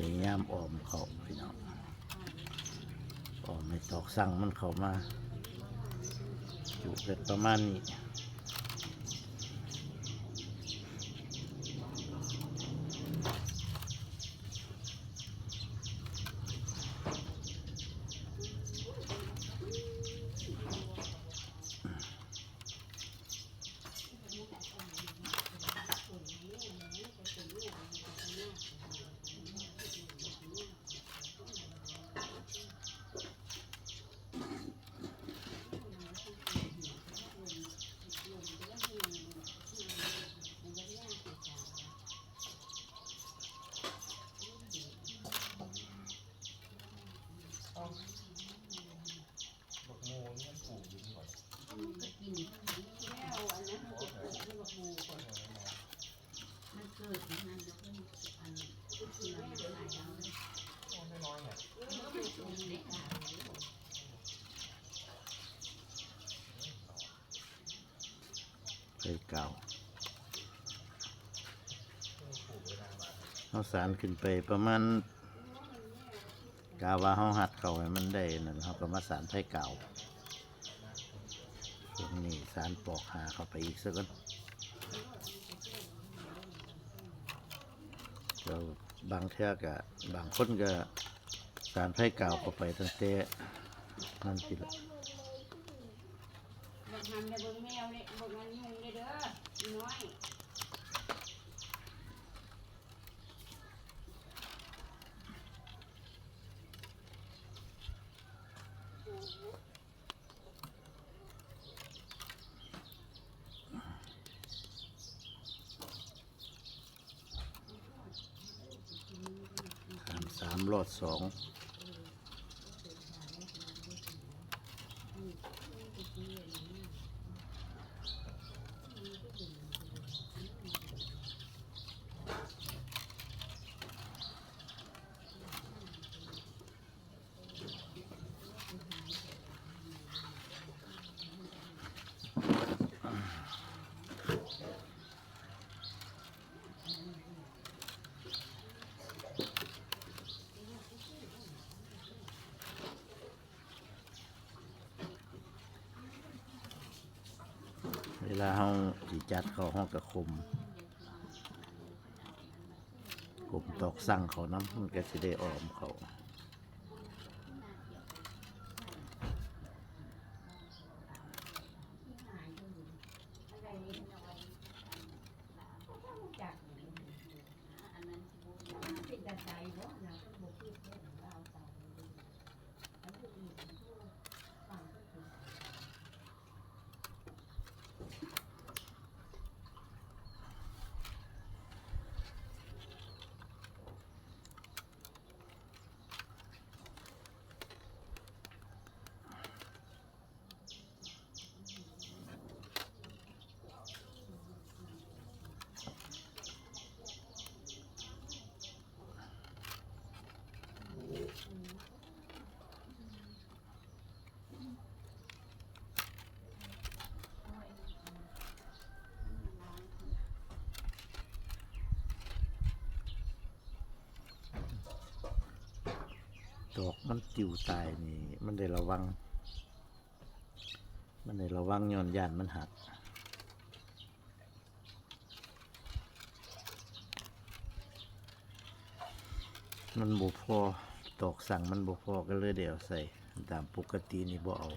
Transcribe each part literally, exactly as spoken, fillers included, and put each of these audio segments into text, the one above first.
พยายามอ้อมเขาพี่น้อง อ้อมให้ตอกสั่งมันเข้ามา จุเล็ดประมาณนี้ ไผ่กาว เฮาสานขึ้นไปประมาณ กะว่าเฮาหัดเข้าให้มันได้นั่น เฮาก็มาสานไผ่กาว ช่วงนี้สานปอกหาเข้าไปอีกซะก่อน ก็บางเทื่อก็ บางคนก็สานไผ่กาวเข้าไปตั้งแต่นั่นสิละ บักหำน่ะเบิ่งแมวเนี่ย เบิ่งอันยุงเนี่ยเด้อ อีน้อย ข้ามสามรอดสอง เวลาเฮาสิจัดเข้า เฮาก็คม คมตอกสั่งเข้านำ มันก็สิได้อ้อมเข้า ดอกมันติวตายนี่ มันได้ระวัง มันได้ระวังย้อนย้านมันหัก มันบ่พอ ตอกสั่งมันบ่พอ ก็เลยได้เอาใส่ ตามปกตินี่บ่เอา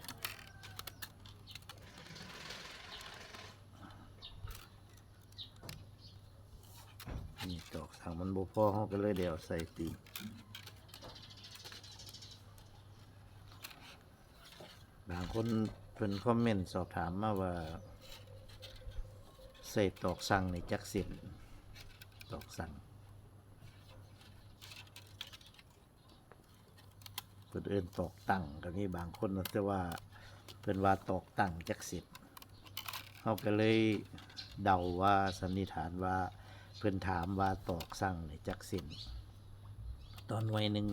นี่ตอกสั่งมันบ่พอ เฮาก็เลยได้เอาใส่ตีน บางคนเพิ่นคอมเมนต์สอบถามมาว่า ใส่ตอกสั่งนี่จักเส้น ตอกสั่ง เพิ่นเอิ้นตอกตั้ง ก็มีบางคนนะ แต่ว่าเพิ่นว่าตอกตั้งจักเส้น เฮาก็เลยเดาว่า สันนิษฐานว่า เพิ่นถามว่าตอกสั่งนี่จักเส้น ต่อหน่วยหนึ่ง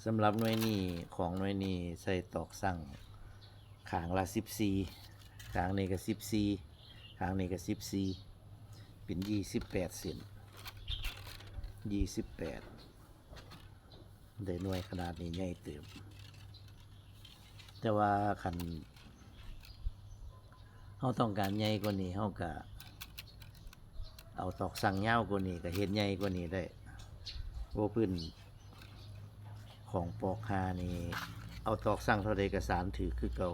สำหรับหน่วยนี้ ของหน่วยนี้ใส่ตอกสั่งข้างละสิบสี่ ข้างนี้ก็สิบสี่ ข้างนี้ก็สิบสี่ เป็นยี่สิบแปดเส้น ยี่สิบแปด ได้หน่วยขนาดนี้ใหญ่เติบ แต่ว่าคันเฮาต้องการใหญ่กว่านี้ เฮาก็เอาตอกสั่งยาวกว่านี้ ก็เฮ็ดใหญ่กว่านี้ได้ โอ้ พื้นของปอกห้านี่ เอาตอกสั่งเท่าใดก็สานถืกคือเก่า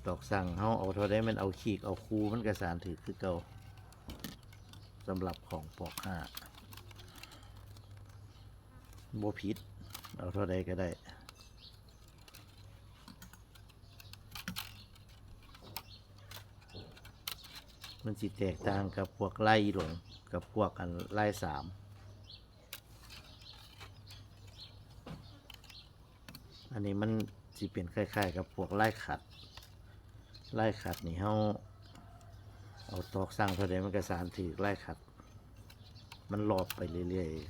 ตอกสั่งเฮาเอาเท่าใด มันเอาขีกเอาคูมันก็สานถืกคือเก่า สำหรับของปอกห้า บ่ผิด เอาเท่าใดก็ได้ มันสิแตกต่างกับพวกลายอีหลง กับพวกอันลายสาม อันนี้มันสิเป็นคล้ายๆกับพวกลายขัด ลายขัดนี่เฮาเอาตอกสั่งเท่าใดมันก็สานถืกลายขัด มันรอบไปเรื่อยๆ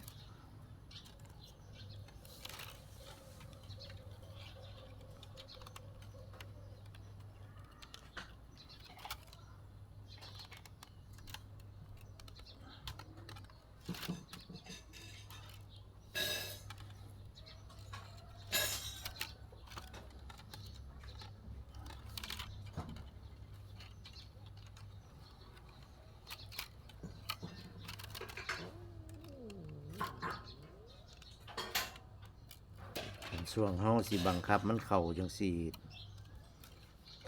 ช่วงเฮาสิบังคับมันเข้าจังซี่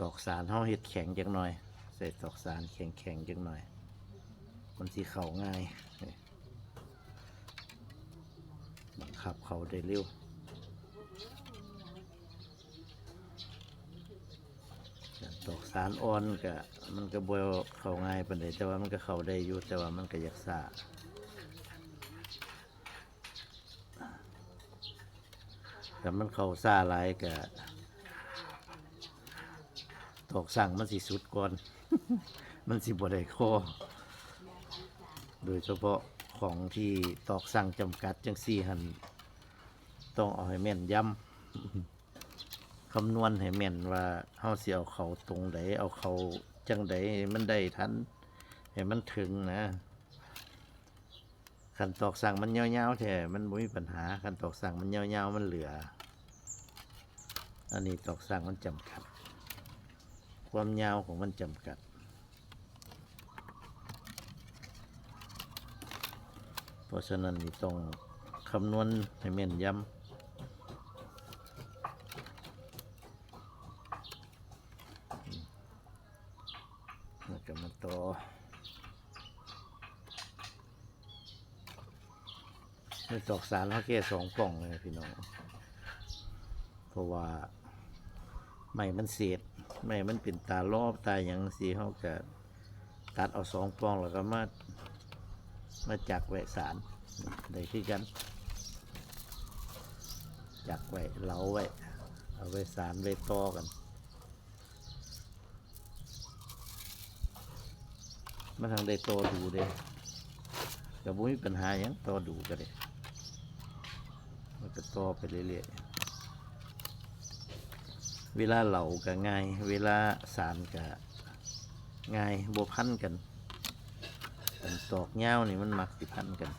ตอกสานเฮาเฮ็ดแข็งจักหน่อย ใส่ตอกสานแข็งๆจักหน่อย มันสิเข้าง่าย บังคับเข้าได้เร็ว ตอกสานอ่อนก็ มันก็บ่เข้าง่ายปานใด แต่ว่ามันก็เข้าได้อยู่ แต่ว่ามันก็อยากช้า ถ้ามันเข้าช้าหลายก็ ตอกสั่งมันสิสุดก่อน มันสิบ่ได้คอ โดยเฉพาะของที่ตอกสั่งจำกัดจังซี่หั่น ต้องเอาให้แม่นยำ คำนวณให้แม่นว่าเฮาสิเอาเข้าตรงใด เอาเข้าจั่งใดให้มันได้ทัน ให้มันถึงนะ คันตอกสั่งมันยาวๆแท้ มันบ่มีปัญหา คันตอกสั่งมันยาวๆ มันเหลือ อันนี้ตอกสั่งมันจำกัด ความยาวของมันจำกัด เพราะฉะนั้นนี่ต้องคำนวณให้แม่นยำ แล้วก็มาต่อ ในตอกสานเฮาแค่สองป่องเลยพี่น้อง เพราะว่าไม้มันเศษ ไม้มันเป็นตาลอตาหยังจั่งซี้ เฮาก็ตัดเอาสองป่องแล้วก็มา มาจักไว้สาน ได้คือกัน จักไว้ เหลาไว้ เอาไว้สานไว้ต่อกัน มันทั้งได้ต่อดูเด้ ก็บ่มีปัญหาหยัง ต่อดูก็ได้ มันก็ต่อไปเรื่อยๆ เวลาเหลาก็ง่าย เวลาสานก็ง่าย บ่พันกัน อันตอกยาวนี่มันมักสิพันกัน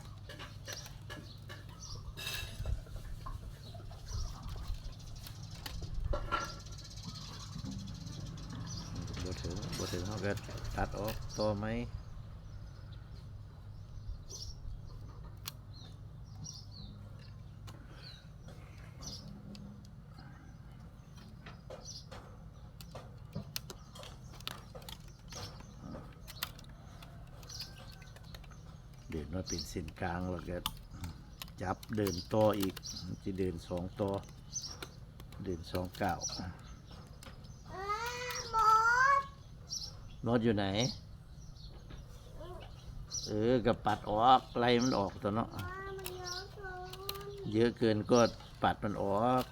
บ่ถึง บ่ถึง เฮาก็ตัดออก ต่อใหม่ เดินมาเป็นเส้นกลางแล้วก็จับเดินต่ออีก สิเดินสองต่อ เดินสองก้าว มดอยู่ไหน เออ ก็ปัดออก ไล่มันออกตั๊วเนาะ เยอะเกินก็ปัดมันออก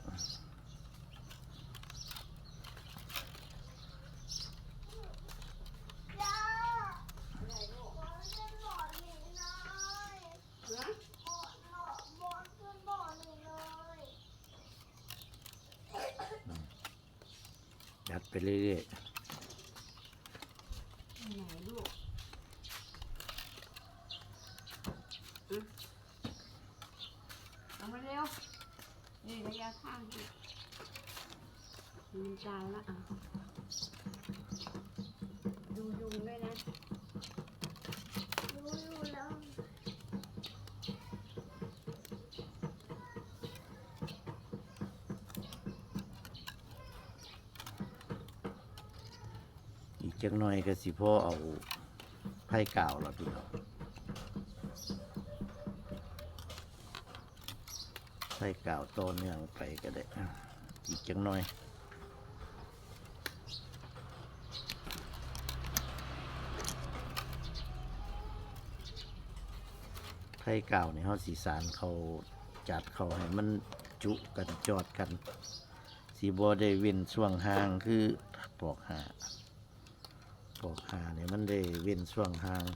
ยัดไปเรื่อยๆ ไหนลูก อืม ข้างอีก มันจาวละอ่ะ ดูยุงด้วยนะ รู้อยู่แล้ว อีกจักหน่อยก็สิพอเอาไผ่กาวแล้วพี่น้อง ไผ่กาวต่อเนื่องไปก็ได้ อีกจักหน่อย ไผ่กาวนี่เฮาสิสานเข้า จัดเข้าให้มันจุกันจอดกัน สิบ่ได้เว้นช่วงห่างคือปอกห้า ปอกห้านี่มันได้เว้นช่วงห่าง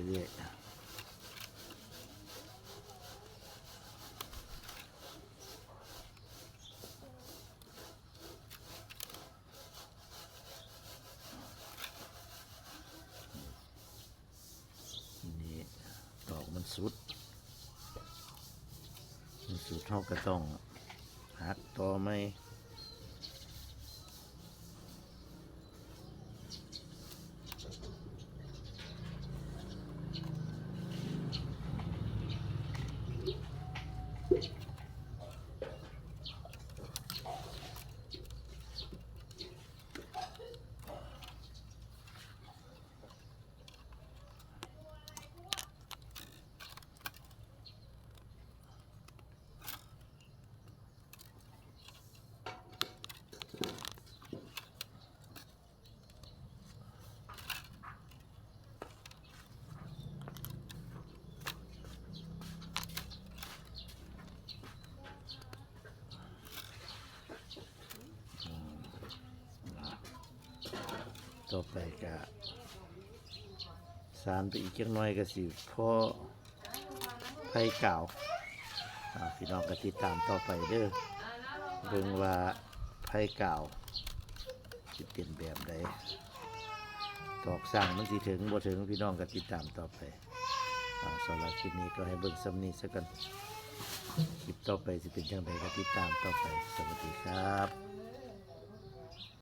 เรื่อยๆ นี่ ตอกมันสุด มันสุด เฮาก็ต้องหักต่อใหม่ ต่อไปก็สานไปอีกจักหน่อยก็สิพอไผ่กาว อ่า พี่น้องก็ติดตามต่อไปเด้อ เบิ่งว่าไผ่กาวสิเป็นแบบใด ตอกสั่งมันสิถึงบ่ถึง พี่น้องก็ติดตามต่อไป อ่า สำหรับคลิปนี้ก็ให้เบิ่งส่ำนี้ซะก่อน คลิปต่อไปสิเป็นจั่งใดก็ติดตามต่อไป สวัสดีครับ